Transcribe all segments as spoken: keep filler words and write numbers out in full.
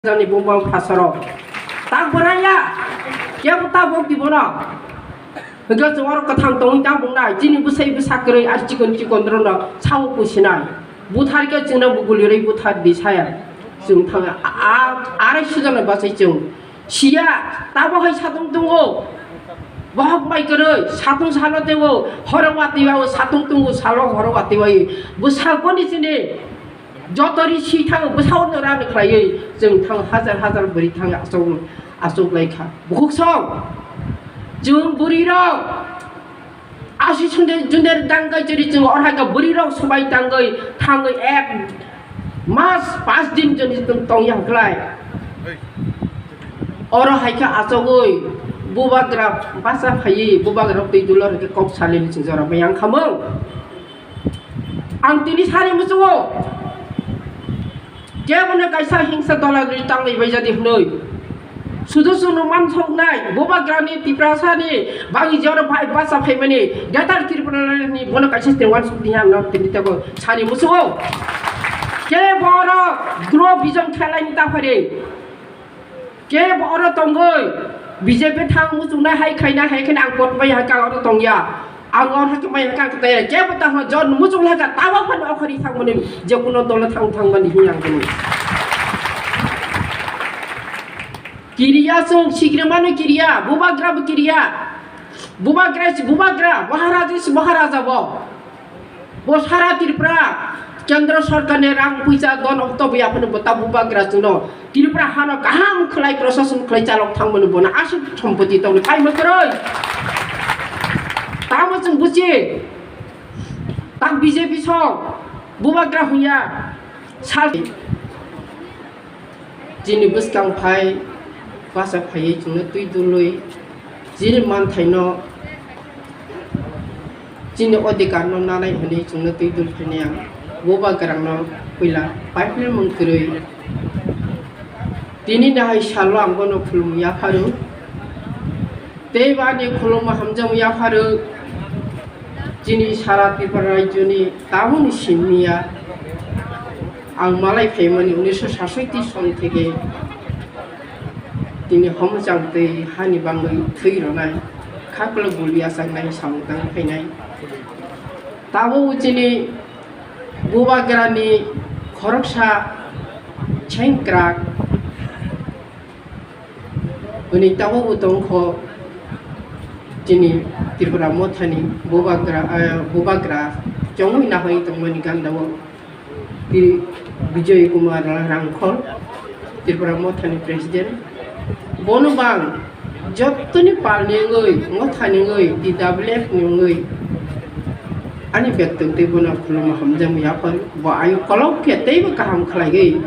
Jani bumung phasaro. Tak boraya. Kebo tabok di bono. Hingke chwng oro kwthang tongwi tabok nai. Chini bwsai bwsa kwrwi ar chikon chikon rono sao pusinai. Buthar khe chwngno buguli rwi buthar di saya. Chwng thang a, a, arai sujana bachai chwng. Siya, tabo hai satung tungo. Bohok mai kwrwi, satung salo tewo, horo watiwa o satung tungo, salo horo watiwa. Bwsa goni chini. Joto ri si thang bwsao no rani khlaiwi chwng thang hajar hajar bwrwi thang achuk achuk lai kha. Bukhuk song chwng bwrwi rok asi sunde junder dangkai chwri chwng orhai ka bwrwi rok swbai tangwi thangwi ek mas pas din joni tong ya khlai. Oro hai kha achugwi bubagra basa phaiwi bubagra twi dulor khe kok salini chwng jora bai ang khamung. Ang tini sari muchungo. Kebono kaisa hingsa dola rwi tanglai bai jadi hwnwi. Sudu sunu mansoknai, bubagrani Tiprasani, bangi jora bai basa phaimani, Greater Tripura ni bono kaisa siteng wansuk diya no tini tebo sari muchungo. Kebo oro dro bijong khelai ni ta phari. Kebo oro tongoi, B J P thang muchungnai hai khaina hai kheno ang kot mai hakha oro tongya. Ang oro hakhe mai hakha ang kotaya. Kebo tamo jon muchung hakha tabo phano okhori thangmani je kuno dolo thang thangmani hi ang kunu. Kiriya chwng sikrimano kiriya, bubagra bo kiriya. Bubagra si bubagra, Maharaja si Maharaja bo. Bo sara Tripura Kendra Sorkarni rang puisa don okto bo yaphano bo ta bubagra chwngno Tripura hano kaham khlai prosason khlai chalok thangmani bono aswk sompoti tongni paima kwrwi. Tamo chwng buchi tak B J P song bubagra huya sal. Chini bwskang phai basa phaiwi chwngno twi dului, chini manthaino, chini odhikarno nanai hwnwi chwngno twi dul phainai ang. Bubagrano puila paipilmung kwrwi. Tini nahai salo ang bono khulumwi yapharo. Tei bo ani khulumma hamjakma yapharo chini sara Tripura rajyoni tabukni simi ya. Ang malai phaimani unisho sasoiti son theke tini homjang tei hani bangwi thwi rwnai, khaklo guli achaknai samung tang phainai. Tabuk chini bubagrani khoroksa sengkrak Hwnwi tabukbo tongkho chini Tripura mothani bubagra, ah, bubagra chongwi nahoi tongmani gandao Tri-, Bijoy Kumar Rangkhol, Tripura mothani president. Bono bang jottoni palni wngwi, mothani wngwi, T W F ni wngwi ani bektong tei bono khulumma hamjakma yaphar. Bo ayuk kolok khe teibo kaham khlaigwi.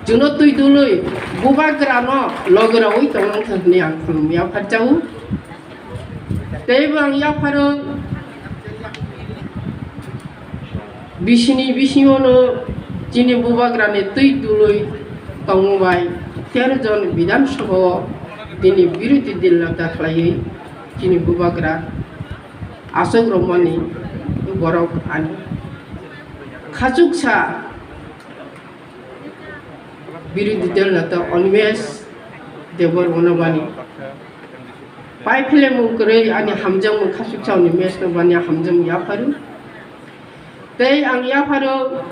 Chwngno twi dului bubagrano loge rogwi tongna wngkha hwnwi ang khulumya pharjago. Teibo ang yapharo bisini bisingono chini bubagrani twi dului tongmung bai tero jon Bidhan Sabha o bini birodhi dil neta khlaiwi chini bubagra aswk romani borok ani khachuksa birodhi dol neta Animesh Debbarma no bani pai philemung kwrwi ani hamjakmung khachuksa Animesh no bani hamjakmung yapharo. Tei ang yapharo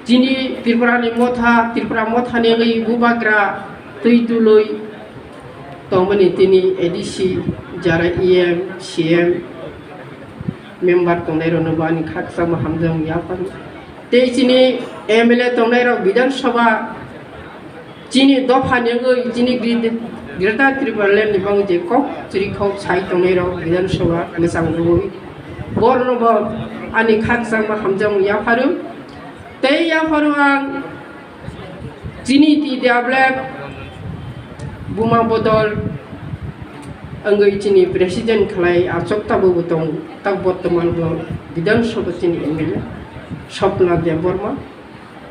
chini Tripura ni motha, Tripura motha ni wngwi bubagra twi dului tongmani tini A D C, jara E M, C M member tongnai rokno bo ani khakchangma hamjakmung yaphar. Tei chini M L A tongnai rok Bidhan Sabha chini dopha ni wngwi chini Gre-, Greater Tripura Land ni bagwi je kok chiri kok sai tongnai rok Bidhan Sabha mwchang rwui borokno bo ani khakchangma hamjakmung yapharo. Tei yapharo ang chini T W F buma bodol wngwi chini president khlai achuk tabukbo tongo, tak bortoman bo Bidhan Sabha chini M L A Swapna Debbarma.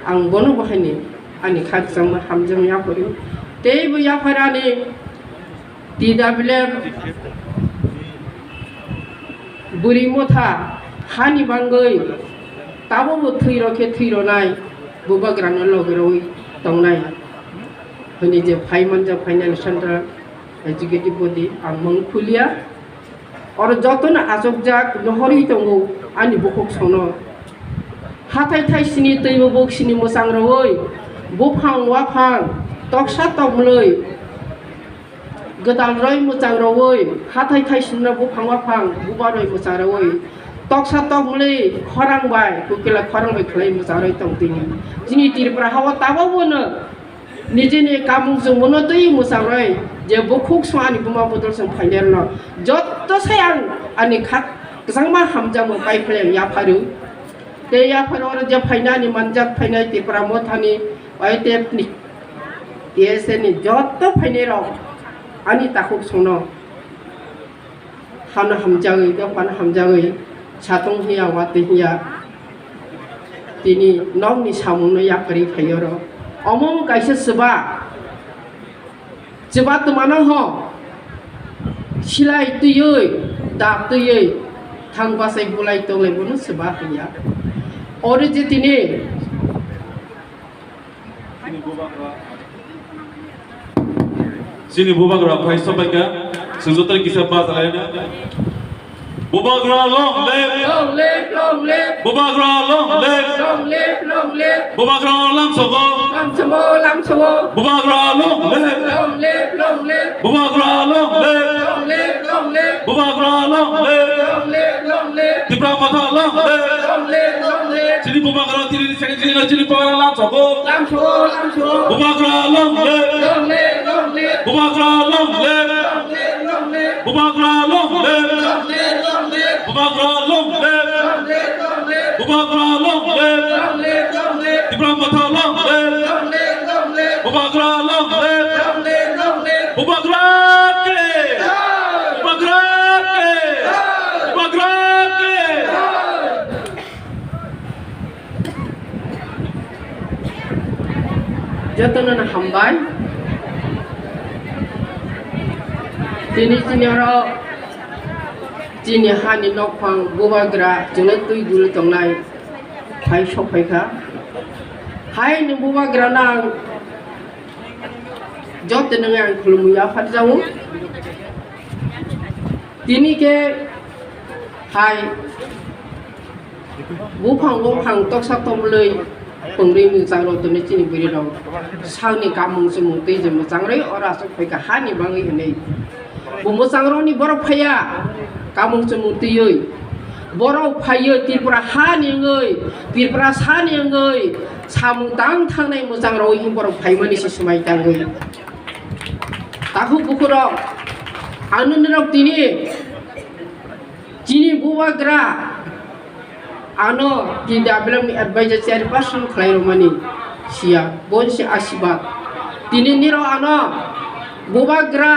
Ang bono bo haini ani khakchangma hamjakma yapharo. Tei bo yaphar ani T W F bwrwi motha hani bangwi tabukbo thwi rok khe thwi rwnai bubagrano loge rwui tongnai hwnwi je phai manjak phainani central executive body ang mung khulia. Oro jotono achukjak nohorwi tongo ani bukhuk sono. Hathai thai sini twibo buk sini mwchang rwui buphang waphang toksa tokmlwi gwdal roi mwchang rwui hathai thai sini buphang waphang buba roi mwchang rwui toksa tokmlwi khorang bai kukila khorang bai khlai mwchang roi tong tini. Chini Tripura hao tabok bono nijini kamung chwngmano twi mwchangroi je bukhuk song ani buma bodol song phainai rwno jotto sai ang ani kha kwchangma hamjakmung pai phai ang yapharu. Tei yapharu oro je phainani manjak phainai Tipra Mothani, Y T F ni, T S A ni jotto phainai rok ani takhuk songno. Hano hamjagwi, dophano hamjagwi, satung hiya, watwi hiya, tini nokni samungno yakarwi phai oro. Omo wng kaisa chuba, chuba twmano ho, silai twiwi, dak twiwi, thang bachai bulai tonglai bono chuba hiya. Oro je tini, Chini bubagra phai sopaikha, chwng joto kisa bachalaina. Bubagra long live! Long live, long live! Bubagra long live! Long live, long live! Bubagra lamsogo! Lamsogo, lamsogo! Bubagra long live! Long live, long live! Bubagra long live! Long live, long live! Bubagra long live! Long live, long live! Tipra Motha long live! Long live, long live! Chini bubagra tini ni second chini chini bubagra lamsogo! Lamsogo, lamsogo! Bubagra long live! Long live, long live! Bubagra long live! Long live, long live! Bubagra long live! Long live, long live! Bubagra long live! Long live, long live! Bubagra long live! Long live, long live! Tipra Motha long live! Long live, long live! Bubagra long live! Long live, long live! Bubagra ke! Bubagra ke! Bubagra ke! Jotono no hambai. Tini chini oro chini hani nokphang bubagra chwngno twi dul tongnai phai sokphaikha. Hai ni bubagra nang jotono ang khulumwi yapharjago. Tini khe hai buphang buphang toksa tomlwi pwngrwi mwchang rok tongni chini bwrwi rok sakni kamung chumung twi je mwchang rwi oro aswk phaikha hani bangwi hwnwi. Bo mwchang rokni borok phaiya kamung chumung twiwi. Borok phaiwi Tripura hani wngwi, Tripura sani wngwi samung tang thangnai mwchang rok wngwi borok phaimani se swmai tangwi. Takhuk bukhurok, ang nini rok tini chini bubagra ano T W M ni advisor chairperson khlai rwmani siya, bo se asibad. Tini nirok ano bubagra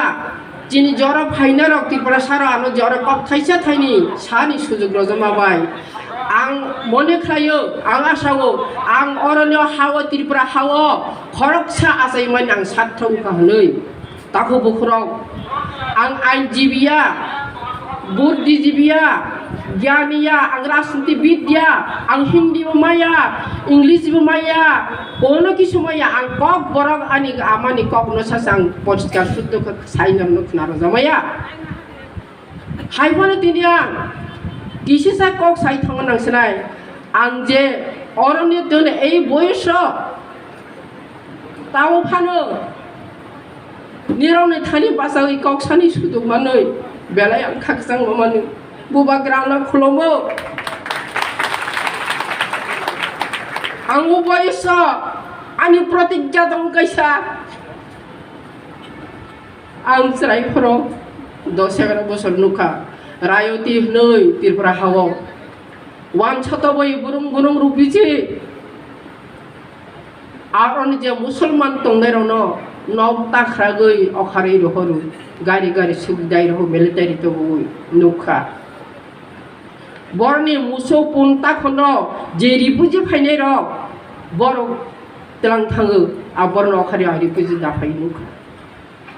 chini jora phainarok Tripura saro ano jora kok thaisa thaini sani sujuk rojoma bai. Ang mone khlaio, ang asao, ang oroni o hao Tripura hao khoroksa achaimani ang sarthok wngkha hwnwi. Takhuk bukhurok, ang ainjibiya, buddhijibiya, gyaniya, ang rajniti bidya, ang Hindi bo maya, English bo maya, kono kisu maya, ang kok borok ani amani kokno sasa ang poriskar suddho khe saino khna rwjamaya. Hai phano tini ang kisisa kok sai thango nang sinai, ang je oroni toni ei boyosno tamo phano nirokni thani bachagwi kok sani sujuk manwi belai ang khakchangma manwi bubagrano khulumgo. Ang o boyosno ani protigya tong kaisa. Ang chwrai phoro dos egaroh bosor nukha, rayoti hwnwi Tripura hao wansotobwi burung burung rupiji. Aroni je musulman tongnairokno nok takhragwi okharwi rohoro, gari gari sugdai rohor military tobogwi nukha. Borni muso pun takhono je ripuji phainairok borok tlang thango, a borno okhari a ripuji daphai nukha.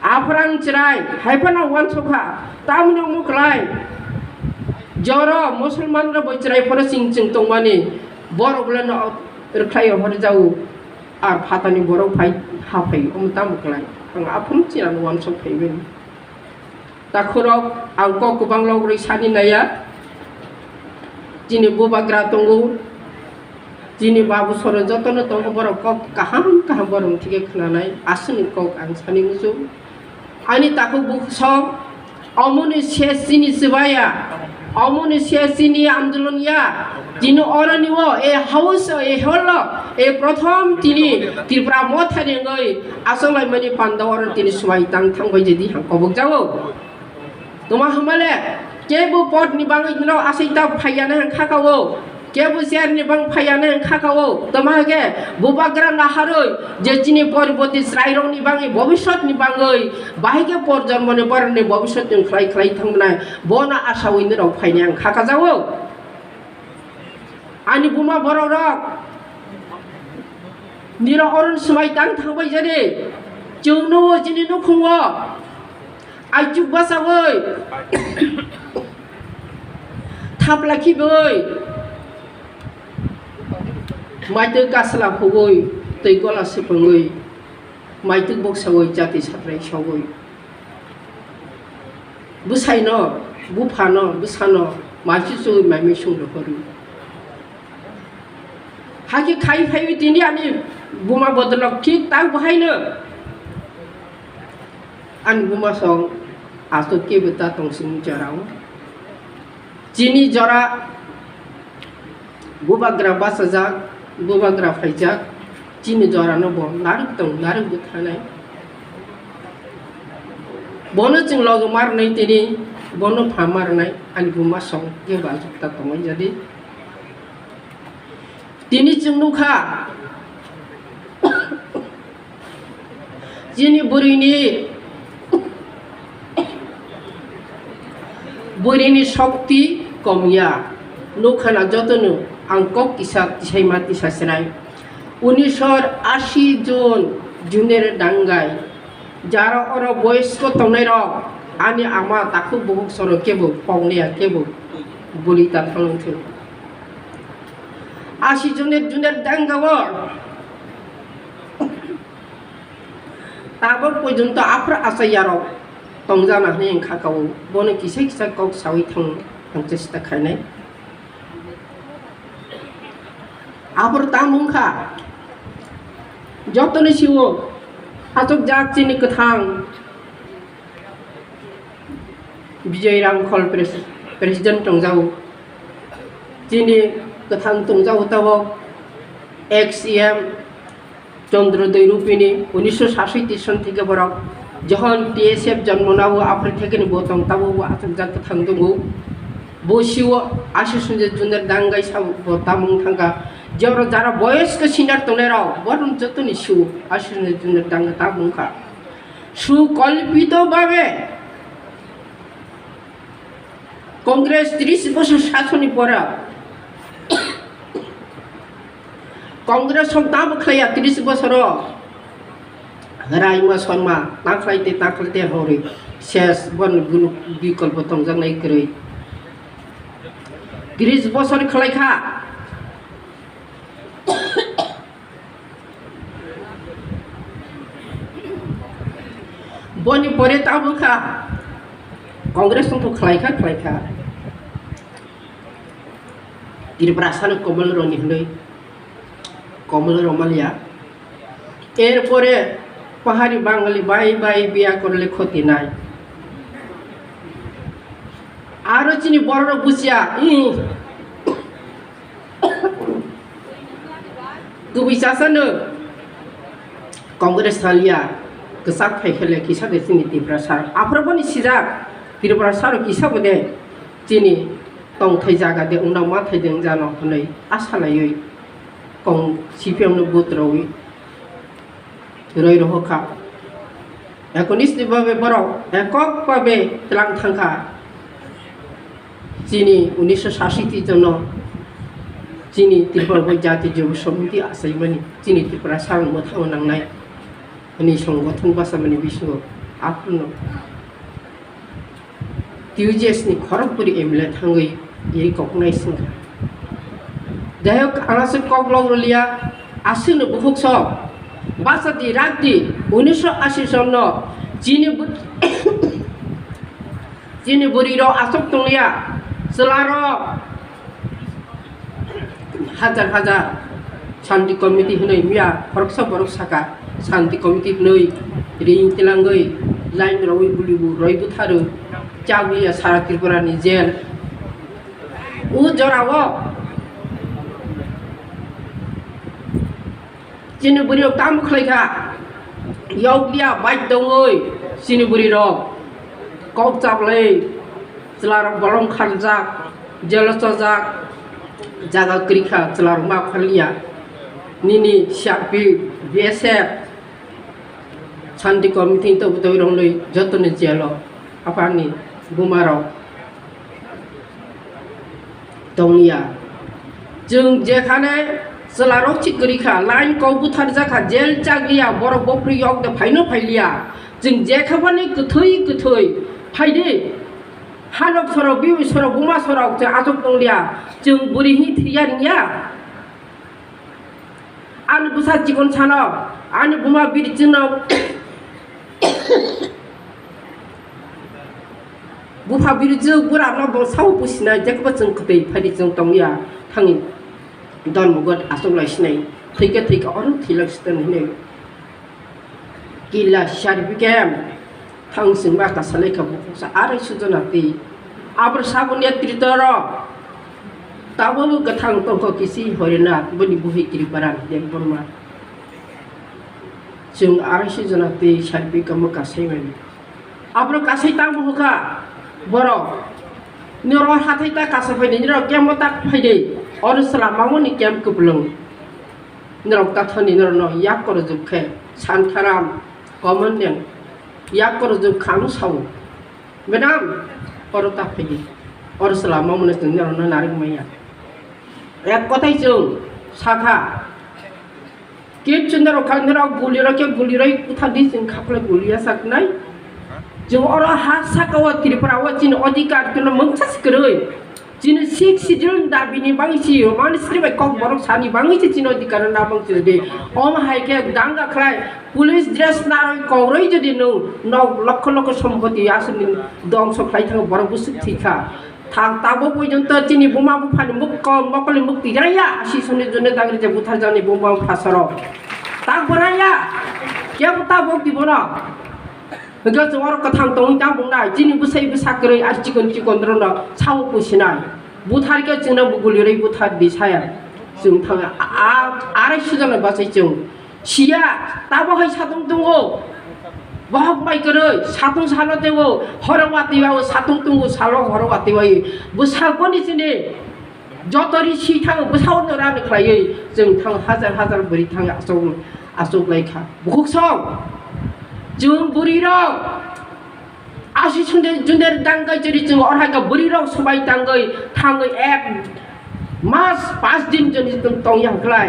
Aphra ang chwrai, hai phano wansukha, tamni omo kwlai. Joro musulman rok bai chwrai phano ching ching tongmani, borok le no rwkhlai rohor jao. Ar phatani borok phai ha phai, omo tamo khlai? Ang aphuru chini ano uansuk phaibai. Takhurok ang kok kwbang logwi sani naiya. Chini bubagra tongo, chini babu soro jotono tongo, borok kok kaham kaham borok thike khnanai, aswkni kok ang sani muchung. Ani takhuk bukhuk sok, omoni se chini chwbaya, omoni se chini andolon ya, tini oroni o, e house o, e hall o, e prothom tini Tripura mothani wngwi achoklaimani panda oro tini swmai tang thangbai jadi hang kobok jago. Toma hamale, kebo pot ni bangwi no asai ta phaiya na hang khaka o. Kebo chair ni bang phaiya na hang khaka o. Toma hake, bubagra naharoi, je chini poriboti chwrairok ni bangwi, bobisot ni bangwi, bahai khe por jormo ni borok ni bobisot ni khlai khlai thangmani, bono asawi ni rok phaina hang khaka jago. Ani buma borok rok, niro oron swmai tang thangbai jadi, chwngno chini nukhungo, aichuk basawi, thapla khibai, maitwi kasla hugwi, twi gola swpwngwi, maitwi boksawi, jati satrai sogwi. Bwsaino, buphano, bwsano, maisu chugwi maimai sung rohorwi. Hakhe khai phaiwi tini ani buma bodolok thik tak bahaino. Ani buma song aswk kebo ta tong sini jorao. Chini jora bubagra bachajak, bubagra phaijak, chini jorano bo narwk tong, narwk bwthanai. Bono chwng logi marnai tini, bono pha marnai, ani buma song kebo aswk ta tongwi jadi. Tini chwng nukha, chini bwrwini, bwrwini shokti komya. Nukha na jotono ang kok kisa tisaima tisa sinai. Unisor asi jon Junior Dangai. Jara oro boyosko tongnairok, ani ama takhuk bukhuk soro kebo poknaya, kebo bwlwi ta thangthung. Asi Junior, Junior Dangao tabok porjonto aphuru achaiyarok tongjana hwnwi wngkha kha o. Bono kisa kisa kok sawi thang, thang chesta khainai. Aphuru tamo wngkha, jotoni sio achukjak chini kwthang Bijoy Ramkhol pres-, president tongjago. Chini kwthang tongjago tabok ex E M Chandra Doirupini, unisho sasoi tison theke borok johon T S F jonmo nabo aphuru thekeni bo tong tabok bo achukjak kwthang tongo. Bo sio Ashish Ranjan Junior Dangai sabo bo tamung thangkha. Jebro jara boyosko senior tongnairok, borok jotoni sio Ashish Ranjan Junior Dangai tamung kha. Sukolpito bhabe Congress tris bosor sasoni pora Congress rok tamo khlaiya tris bosoro. Raima Sharma takhlai te takhlai te hori ses bon gunu bikolpo tongjaknai kwrwi. Tris bosor khlai kha. Boni pore tabuk kha, Congress tong khlai kha, khlai kha. Tiprasano Komol Roni hinwi, Komol Romalia. Erpore Pahari Bangali bai bai biya korle khoti nai. Aro chini borok busia, ih. Kubui chasano Congress thalia kwchak phai khele kisa de chini Tiprasa. Aphuru boni sijak Tiprasa ro kisa bo de chini tongthai jaga de wngna ma thai de wng jano hwnwi asa laiwi kong C P M no vote rwi roi rohor kha. Ekonis ni babe borok ekok babe tlang thangkha. Chini unisho sasiti jono chini Tripura bai jati jobo somiti achaimani chini Tripura sarong mwthangwi nangnai hwnwi songothon bachamani bisingo aphuru no T U J S ni khorokbwrwi M L A thangwi iri koknai swngkha. Jai hok, ang aswk kok lok rwliya, aswkno bukhuk sok. Basa di, rak di, unisho ashi sonno chini bu-, chini bwrwi rok aswk tongya, chwla rok hajar hajar Shanti Committee hwnwi miya khoroksa borok saka, Shanti Committee hwnwi ring tilangwi line rogwi buli bu roi butharwi chakliya sara Tripura ni jail. O jora o chini bwrwi rok tamo khlai kha, yokliya bai tongwi chini bwrwi rok kok chaplai chwla rok bolong kharjak, jail o chojak, jaga kwrwi kha chwla rok ma kharliya. Nini C R P, B S F, Shanti Committee ni tobwi tobwi rok nwi joto ni jail o aphani buma rok tongya. Chwng jekhane chwla rok si kwrwi kha, line kok butharjak kha, jail chakliya, borok bopri yok de phaino phailiya. Chwng jekha phani kwthwi kwthwi phaidi. Hanok sorok, biwi sorok, buma sorok chwng achuk tonglia. Chwng bwrwi hi thwiya ringya? Ani bwsa chikon sano, ani buma biri chwngno bupha biri chwng bwrano bo sao pusinai, jekbo chwng kwtwi phaidi chwng tongya thangwi. Don mugot aswk lai sinai, thwikhe thwikhe oro thwilak sitan hinwi. Kila sari bikem thang singba kasalai ka bukhuksa arai sujona twi. Abro sabon ya tritoro tabo gathang tongkho kisi horina boni buhi Tripura Debbarma. Chwng arai sujona twi sari bikemo kasai mani. Abro kasai tang buhuka borok. Noro hathai ta kasa phaidi, noro kemo ta phaidi. Oro sala mamoni kem kuplung. Norok tathani norokno yak korojwk khe Santharam, Komon Deng yak korojwk kha ang sao. Madam, oro ta phaidi. Oro swlama mwnwi chwng norokno narwk manya. Ek kothai chwng sakha. Kichu norok kha norok guli rok khe guli roi buthardi chwng khaphre guli ya saknai. Chwng oro ha saka o Tripura o chini odhikar khe no mungsa se kwrwi. Chini Sixth Schedule dabi ni bangwi si, mani sri bai kok borok sani bangwi si chini odhikar no nabang chwng de. Omo hai khe danga khlai, police dress narwi kokroi jodi nwng nok lokho lokho sompoti aswk ni dongso khlai thango borok bwswk thwi kha. Thang tabuk pojonto chini buma buphani muk-, ko-, mokolni mukti raya, asi soni jone dagri je butharjakni buma bupha sorok. Tak bo raya, kebo tabuk di bono. Hwnkhe chwng oro kwthang tongwi ta bungnai, chini bwsai bwsa kwrwi ar chikon chikon rokno sao pusinai. Buthar khe chwngno buguli rwi buthar di saya. Chwng thang a, a, arai sujana bachai chwng. Siya, tabo hai satung tungo. Bohok bai kwrwi, satung salo tewo, horo watwi wao, satung tungo, salo horo watwi wai. Bwsakoni chini joto ri si thango, bwsao no rani khlaiwi, chwng thango hajar hajar bwrwi thango, achuk, achuk lai kha. Bukhuk song, chwng bwrwi rok, Asi sunde junder dangkai chori chwng oro hai khe bwrwi rok swbai tangwi thangwi ek mas pas din joni tong yang khlai.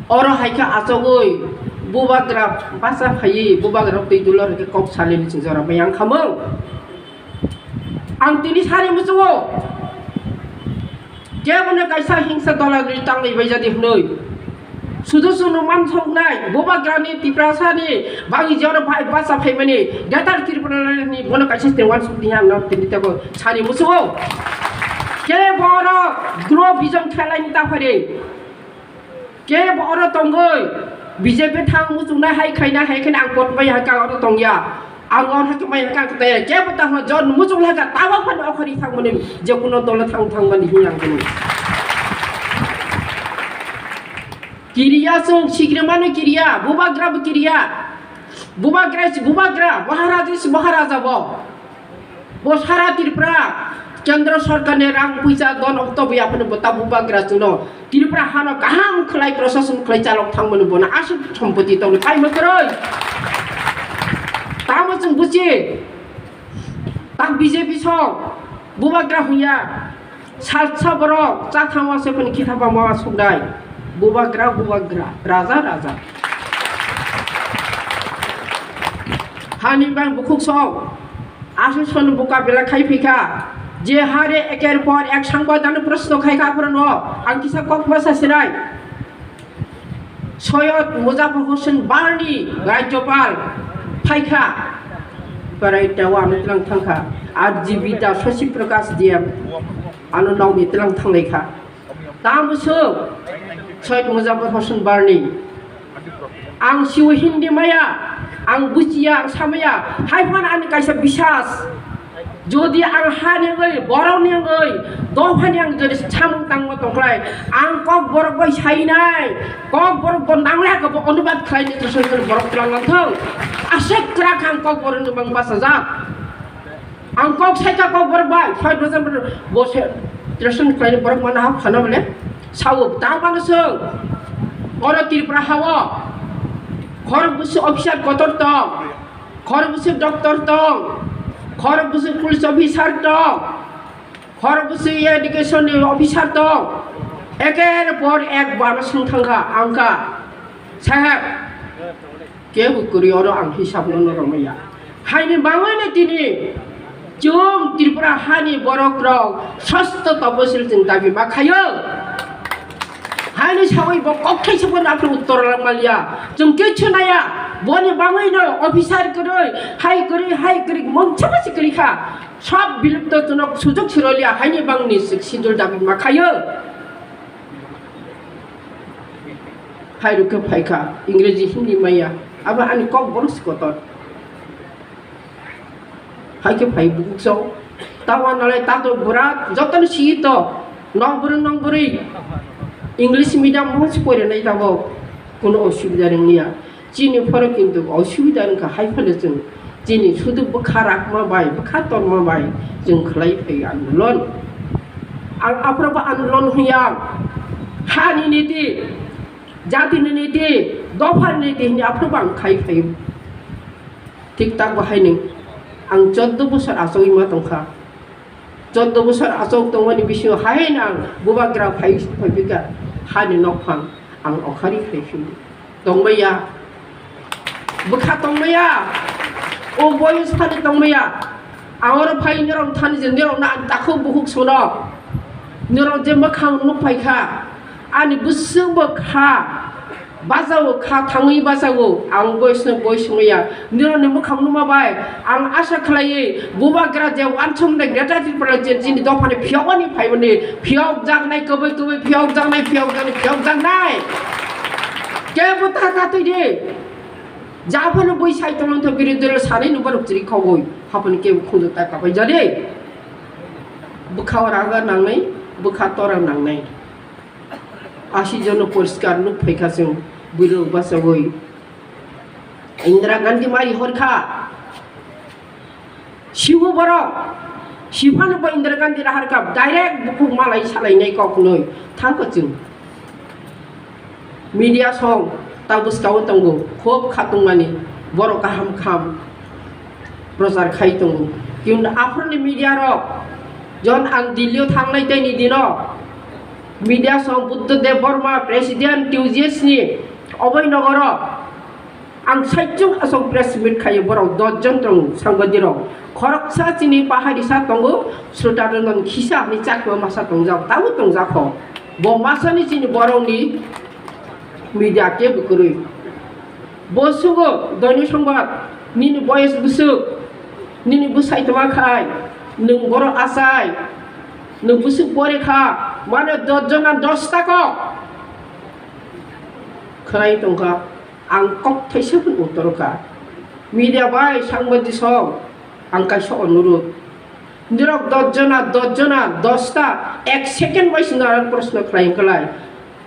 Oro hai khe achogwi bubagra basa phaiwi bubagra twi dulor hai khe kok salini chwng jora bai ang khamung. Ang tini sari muchungo. Kebono kaisa hingsa dolagri tanglai bai jadi hwnwi. Sudu sunu mansoknai, bubagrani Tiprasani bagwi jora bai basa phaimani, Greater Tipralandni bono kaisa state wansuk diya no tini tebo sani musugo. Kebo oro grow vision khlaini ta phari. Kebo oro tongwi, B J P thang muchungnai hai khaina hai khaina ang kot bai hai ka oro tongya. Ang oro hai khe mai kha khe taya, kebo ta hwn jon muchung lai kha, tabo phano okhori thang mani, je kuno dolo thang thang mani hi ang kunu. Kiriya chwng, sikrimano kiriya, bubagra bo kiriya. Bubagra si bubagra, Maharaja si Maharaja bo. Bo sara Tripura Kendra Sorkarni rang puisa don okto bo yaphano bo ta bubagra chwngno. Tripura hano kaham khlai, prosason khlai chalok thangmani bono aswk sompoti tongwi phaima kwrwi. Tamo chwng buchi, tak B J P song, bubagra hwnya, salsa borok, chathang wase phani khitha bama sukdai, bubagra, bubagra, raja, raja. Hani bang bukhuk song, Aswk son buka belai khai phi kha, je hare eker por ek sangbaidano proshno khai kha, aphuru no ang kisa kok ma sa sinai. Soyod Muzafar Hossain Barni Rajyopal phaikha, berai tao ano tlang thangkha, R G B ta Shashi Prakash D M ano nokni tlang thanglaikha. Tamo swk Soyod Muzafar Hossain Barni, ang siwi Hindi maya, ang buchiya, ang samaya, hai phano ani kaisa bisas. Jodi ang hani wngwi, borokni wngwi, dophani ang jodi samung tangma tongkhlai, ang Kokborok bai sainai, Kokborok bo nanglai khe bo onubad khlaini, trisol trisol borok twlang langthung. Aswk kwrak ang Kokborokni mang bachajak. Ang kok saikha Kokborok bai, soi December bo se trisol khlaini borok mana hak khana bole. Sao, ta mano swng. Oro Tripura hao khorok bwswk officer kotor tong. Khorok bwswk doctor tong, khorok bwswk police officer tong, khorok bwswk education ni officer tong. Eker por ek bana swng thangkha, angkha, "Saheb, kebo kwrwi oro ang hisab no no romaya." Haini bangwi no tini chwng Tripura hani borok rok sasto taposil chwng dabi ma khayo. Haini sawi bo kokthaisa bo naphru uttor lang maliya. Chwng kichu naya. Boni bangwi no officer kwrwi, hai kwrwi, hai kwrwi, mungsa basi kwrwi kha. Sob bilupto chwng sujok siroliya, haini bangni sik sidul dabi ma khayo. Hai rukhe phaikha, Ingreji, Hindi maya. Abo ani Kokborok si kotor. Hai khe phai bukuk chao. Tamo nalai tato bwra jotoni sigi to. Nong bwrwi nong bwrwi English medium bo se porinai tabok. Kuno osubida wngya. Chini phoro kintu osubida wngkha hai phano chwng. Chini sudu bwkha rakma bai, bwkha torma bai chwng khlai phai andolon. Ang aphuru bo andolon hwnya. Hani niti, jatini niti, dophani niti hwnwi aphuru bo ang khai phai. Thik tak bo haino ang choddo bosor achogwi ma tongkha. Choddo bosor achok tongmani bisingo haino ang bubagra phai, phaipikha hani nokphang ang okhari phaiphino. Tongmaya. Bwkha tongmaya. O boyos thani tongmaya. Ang oro phai norok thani je norok na ang takhuk bukhuk sono. Norok je mwkhang nuk phaikha. Ani bwswk bwkha. Bajago kha thangwi bajago, ang boyosno boyos wngya. Nirokni mwkhang numa bai, ang asa khlaiwi, bubagra je uansukmani Greater Tipraland je chini dophani phiyokmani phaimani, phiyokjaknai, kwbwi kwbwi phiyokjaknai, phiyokjaknai, phiyokjaknai. Kebo ta ta twi di. Japhano bui sai tongmani tho birodhi dolo sanwi nungba rok chiri khogwi, hapani kebo khunju ta kapai jadi. Bwkha o raga nangnai, bwkha tora nangnai. Asi jono poriskar nuk phaikha chwng bwrwi rok bachagwi. Indira Gandhi mai horkha. Sibo borok. Siphano bo Indira Gandhi raharkha. Direct bukhuk malai salainai kok nwi. Thangkha chwng. Media song ta bwskao tongo. Khub khatungmani. Borok kaham kham. Prochar khai tongo. Kintu aphuruni media rok, jon ang Delhi o thangnai tei ni dino media song Buddha Deb Barma, President T U J S ni oboi nogoro ang saichung asok press meet khaio, borok dos jon tongo sangbadirok. Khoroksa chini paharisa tongo, Srota Ranjan Khisa hwnwi chakma masa tongjak, tabuk tongjak kho. Bo masani chini borokni media kebo kwrwi. Bo sugo, Doini Songbat, nini boyes bwswk, nini bwsai tongma khai, nwng borok achai, nwng bwswk pore kha, mane dos jona dos ta kok khwnai tongkha, ang kok thaisa phano uttor kha. Media bai sangbadik song, ang kaisa onurudh. Nirok dos jona, dos jona, dos ta, ek second bai se norok proshno khlai wngkha lai.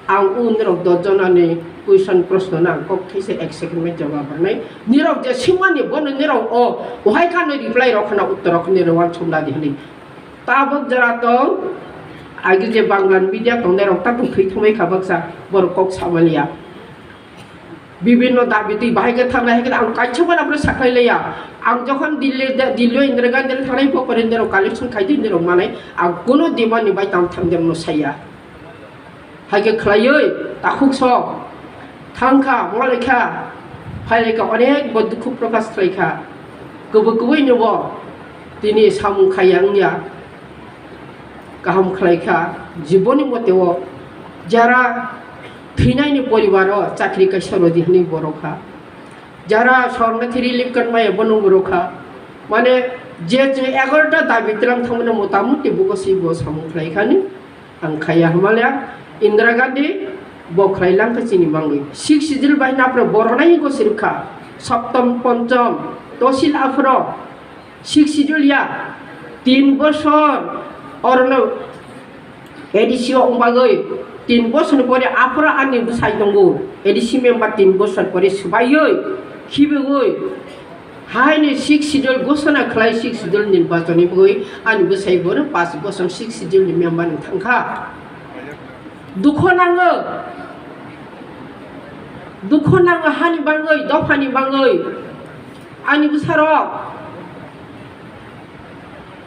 Ang o nirok dos jona ni question proshno no ang kok thaisa ek second bai jawab rwnai. Nirok je swngmani bono nirok o, ohai kha no reply rok khna uttor rok khna rwang chumla di hwnwi. Tabok jora tong, agi je Bangla media tongnai rok ta tong thwi thangbai kha baksa, borok kok samaliya. Bibinno dabi twi bahai khe thangnai, hai khe ang kaisa bai abo sakhlai laiya. Ang jokhon Delhi, Delhi o Indira Gandhi thangnai, bo pore nirok collection khai di, nirok manai. Ang kuno demand ni bai tang thang de mano saya. Hai khe khlaiwi takhuk sok thang kha, wng lai kha, phai lai kha, onek bo dukhu prokash khlai kha. Kubui kubui ni bo tini samung khaiya wngya. Kaham khlai kha, jiboni mote o jara Thwinaini poribaro chakri kaisa rodi hwnwi bo rwkha. Jara sornathi relief card maya bono bo rwkha. Mane je chwng egarota dabi twlang thangmani motamuti bugo si bo samung khlaikhani ang khaiya hwnmale Indira Gandhi bo khlai langkha chini bangwi. Sixth Schedule bai napra bo rwnai go sirkha. Saptam, Pancham, Tosil aphro Sixth Schedule ya tin bosor orono A D C o wng bagwi tin bosor ni pore aphoro ani bwsai tongo. A D C member tin bosor pore swbaiwi khibigwi haini Sixth Schedule ghosona khlai Sixth Schedule nirbachon ni bagwi ani bwsai bono paanch bosor Sixth Schedule ni member wng thangkha. Dukho nango, dukho nango hani bangwi, dophani bangwi. Ani bwsarok,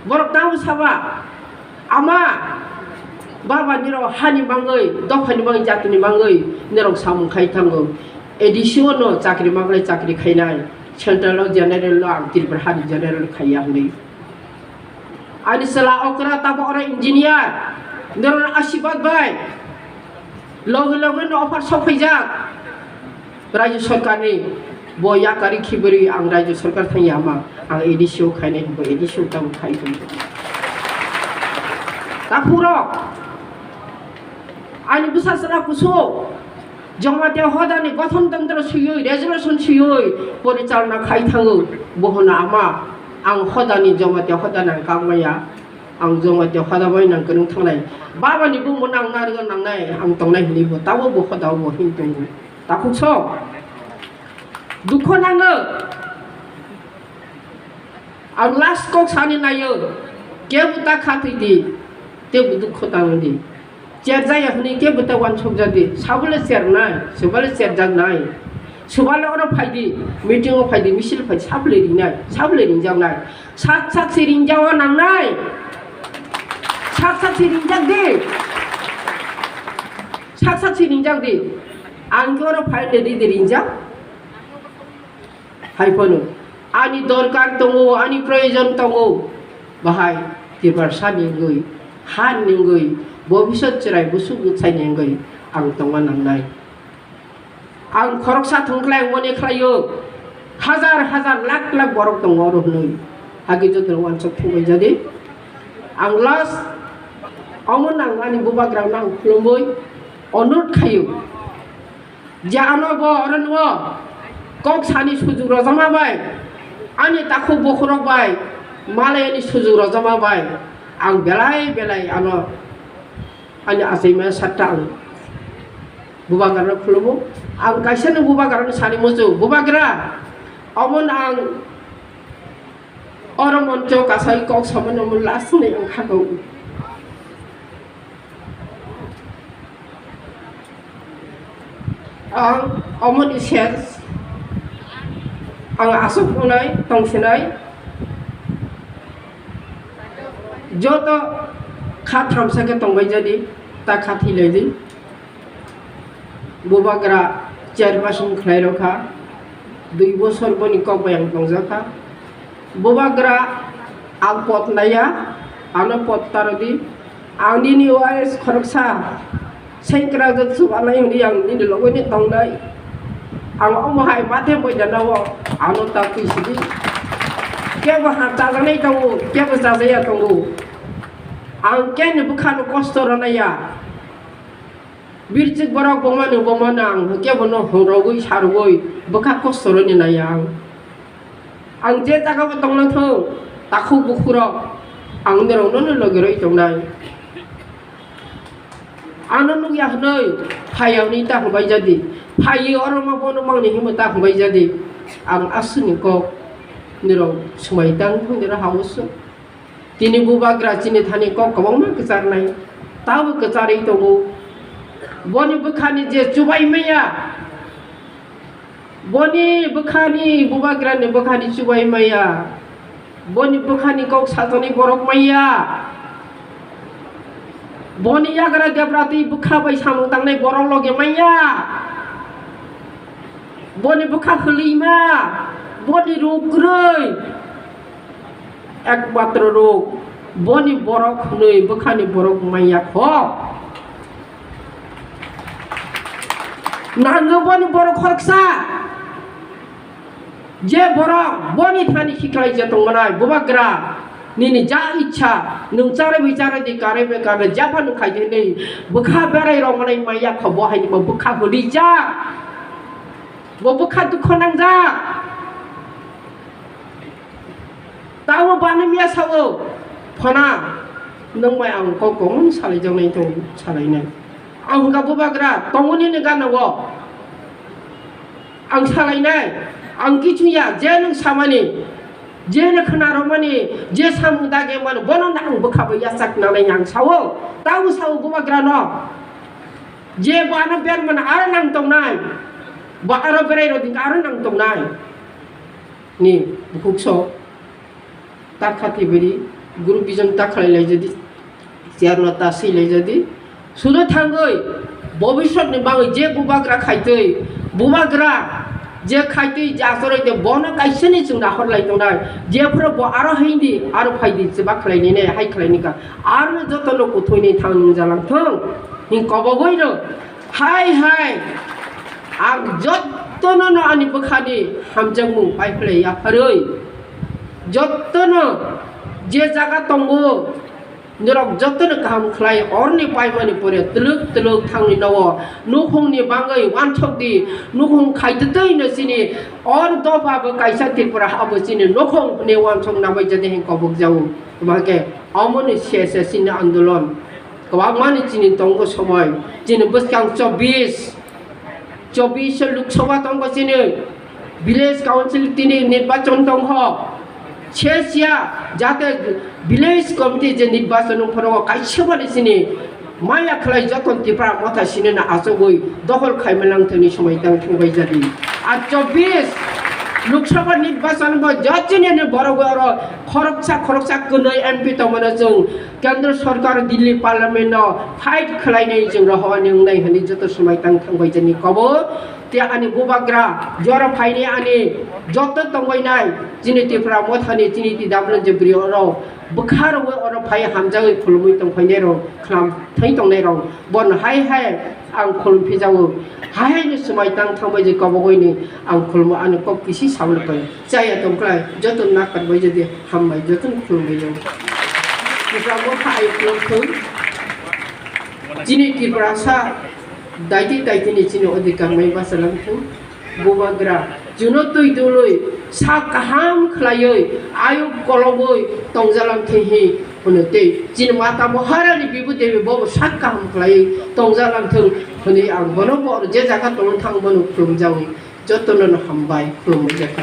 borok tamo saba, ama, baba nirok hani bangwi, dophani bangwi, jatini bangwi nirok samung khai thango. A D C o no chakri manglai chakri khainai, central o general no ang Tripura hani general khaiya hwnwi. Ani chwla okra tamo oro engineer, norok asibad bai loge loge no offer sokphaijak. Rajya sarkar ni bo yakari khibrwi ang rajya sarkar thang yama, ang A D C o khainai bo A D C o tamo khai tong. Takhurok ani bwsa chwla kusu Jamatia hodani gothon tantro suyui, resolution suyui porichalna khai thango. Bohono ama, ang hodani, Jamatia hodani ang kangmaya. Ang Jamatia hoda bai nang kwrwng thangnai. Babani bumbo nang narwgo nangnai, ang tongnai hinwi bo. Tabo bo hoda bo hin tongo. Takhuk so. Dukho nango. Ang last kok sani naio. Kebo ta khatwi di. Tebo dukho tangdi. Cherjaya hwnwi kebo ta uansukjadi, sabole chernai, sobole cherjaknai, sobole oro phaidi, meeting o phaidi, misil phaidi, sabole ringnai, sabole ringjaknai, sak sak se ringjao nangnai, sak sak se ringjak di, sak sak se ringjak di, ang khe oro phaidi di, di ringjak. Hai phano ani dorkar tongo, ani proyojon tongo, bahai Tiprasa ni wngwi, ha ni wngwi, bobisot chwrai bwswk bwthai ni wngwi ang tongma nangnai. Ang khoroksa thwng khlai ang mone khlaio, hazar hazar lakh lakh borok tongo oro hwnwi. Agi joto uansuk thungbai jadi. Ang last omo nang ani bubagrano ang khulumwi onurot khaio. Je ano bo oro nw kok sani sujuk rojama bai, ani takhuk bukhurok bai, malai ani sujuk rojama bai, ang belai belai ano ani achaima satta ang bubagrano khulumo. Ang kaisa no bubagrano sani muchung, bubagra, omo no ang oro moncho kasai kok samani omo last ni ang khago. Ang omoni sales, ang aswk wngnai tongsinai, joto kha thamsa khe tongbai jadi, ta kha thwilaidi. Bubagra chairperson khlai rokha, dui bosor boni kok bai ang tongjakha. Bubagra ang pot naiya, ano pot tarodi, ang nini wais khoroksa sengkra jak chubanai hwnwi ang nini logoni tongnai. Ang omo hai mathe boidana o ano ta twi sidi. Kebo ha chajaknai tongo, kebo chajaya tongo. Ang keni bwkhano kosto rwnaiya. Birchik borok bongmano bongmano ang kebono hongrogwi sarogwi bwkha kosto rwni naiya ang. Ang je jagao tongna thung, takhuk bukhurok ang norokno logi rwi tongnai. Ano nukya hwnwi phaiya hwnwi ta hwnbai jadi, phaiwi oro ma bono mangni hwnwi ta hwnbai jadi, ang aswkni kok norok swmai tang thung dero ha usuk. Tini bubagra chini thani kok kwbangma kwcharnai, tabo kwcharwi tongo. Boni bwkhani je chubai maya, boni bwkhani, bubagrani bwkhani chubai maya, boni bwkhani kok sajaknai borok maya, boni yagra debra twi bwkha bai samung tangnai borok logi maya, boni bwkha hwlwima, boni ruk kwrwi. Ekmatro rok boni borok hwnwi bwkhani borok manya kho. Nango boni borok khoroksa, je borok boni thani khiklai je tongmanai, bubagra, nini ja ichha, nwng charai bai charai di, karai bai karai, japha nwng khai di hinwi bwkha berai rok manai maya kho, bo haini bo bwkha hwnwi ja, bo bwkha dukho nangjak. Tamo bana miya sao, phana, nwng bai ang kok kong salai jang nai tong salai nai. Ang hwnkha bubagra, tongo nini gana o. Ang salai nai, ang kichu ya, je nwng samani, je nwng khna romani, je samung dagi mani, bono ang bwkha bai yachak nanai ang sao. Tamo sao bubagra no. Je bo ano ber mana aro nang tongnai. Bo aro berai rodi aro nang tongnai. Ni bukhuk so ta khati beri guru bijon ta khalai lai jadi. Chair no ta si lai jadi. Suno thangoi bobisot ni bagoi je bubagra khaitoi, bubagra je khaitoi je achoroi de bono kaisa ni chwng nahor lai tongnai. Je phuru bo aro hindi aro phaidi chwbak khlai ni ne hai khlai ni ka. Aro joto no kuthoi ni thang nung jalang thung. Hing kobogoi no. Hai hai, ang jottono no ani bwkhani hamjakmung pai phlai yapharwi. Jottono je jaga tongo, norok jottono kaham khlai, orni paimani pore twlwk twlwk thangni nogo, nukhungni bagwi wansok di, nukhung khaitwtwi no chini, or dopha bo kaisa Tripura ha bo chini nukhung hwnwi wansok nabai jadi hing kobok jago. Tuma khe omoni se se chini andolon. Kwbangmani chini tongo somoi. Chini bwskang chobbish, chobbish Lok Sabha tongo chini. Village Council tini nirbachon tongkho. Chesiya jate village committee je nirbachon wngphano kaisa bani chini maya khlai joto Tipra Motha sinina achugwi dokhol khaima langthani somoi tang thungbai jadi. A chobbish Lok Sabha nirbachon bo jotini borok oro khoroksa khoroksa kwnwi M P tongmano chwng Kendra Sarkar Delhi Parliament no fight khwlainai chwng rohorni wngnai hwnwi joto swmai tang thangbai jani kobo. Tei ani bubagra jora phaini ani joto tongbainai chini Tipra Mothani chini T W J bwrwi oro bwkha rwui oro phai hamjagwi khulumui tongphainai rok khlam thai tongnai rok bono hai hai ang khulum phijago. Hai hai ni swmai tang thangbai je kobogoi ni ang khulumo ani kok kisi sabole pai. Chaya tongkhlai, joto nakarbai jadi hambai, joto khulumbai jao. Tipra Motha ai khulum thung. Chini Tiprasa daiti daiti ni chini odhikar mai basalang thung. Bubagra, juno twi dului, sak kaham khlaiwi, ayuk kologwi tongjalang thung hi hwnwi tei chini mata Maharani Bibu Devi bobo sak kaham khlaiwi tongjalang thung hwnwi ang bono bo je jaga tongthang bono khulumjawi. Jotono no hambai, khulumwi jakha.